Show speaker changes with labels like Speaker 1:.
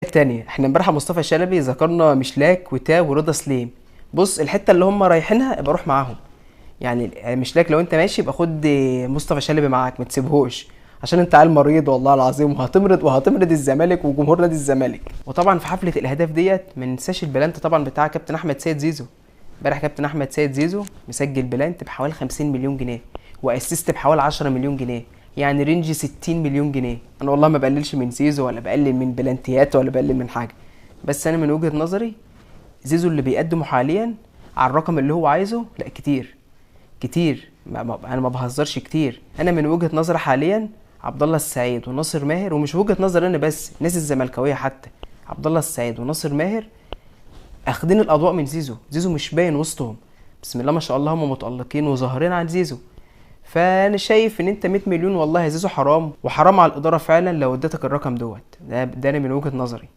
Speaker 1: التانية، احنا امبارح مصطفى شلبي ذكرنا مشلاك وتاو ورضا سليم. بص الحتة اللي هم رايحينها ابقى روح معاهم، يعني مشلاك لو انت ماشي يبقى خد مصطفى شلبي معاك ما تسيبهوش، عشان انت عيل مريض والله العظيم، وهتمرض وهتمرض الزمالك وجمهور نادي الزمالك. وطبعا في حفلة الاهداف ديت ما ننساش البلانت طبعا بتاع كابتن احمد سيد زيزو. امبارح كابتن احمد سيد زيزو مسجل بلانت بحوالي 50 مليون جنيه و assist بحوالي 10 مليون جنيه، يعني range 60 مليون جنيه. انا والله ما بقللش من زيزو ولا بقلل من بلانتياته ولا بقلل من حاجة، بس انا من وجهه نظري زيزو اللي بيقدمه حاليا على الرقم اللي هو عايزه لا كتير كتير، انا ما بهزرش كتير. انا من وجهه نظري حاليا عبد الله السعيد وناصر ماهر، ومش وجهه نظر انا بس، ناس الزملكاويه حتى، عبد الله السعيد وناصر ماهر اخدين الاضواء من زيزو. زيزو مش باين وسطهم، بسم الله ما شاء الله هم متالقين وظاهرين عن زيزو. فانا شايف ان انت 100 مليون والله يا زيزو حرام، وحرام على الادارة فعلا لو اديتك الرقم دوت. ده انا من وجهه نظري.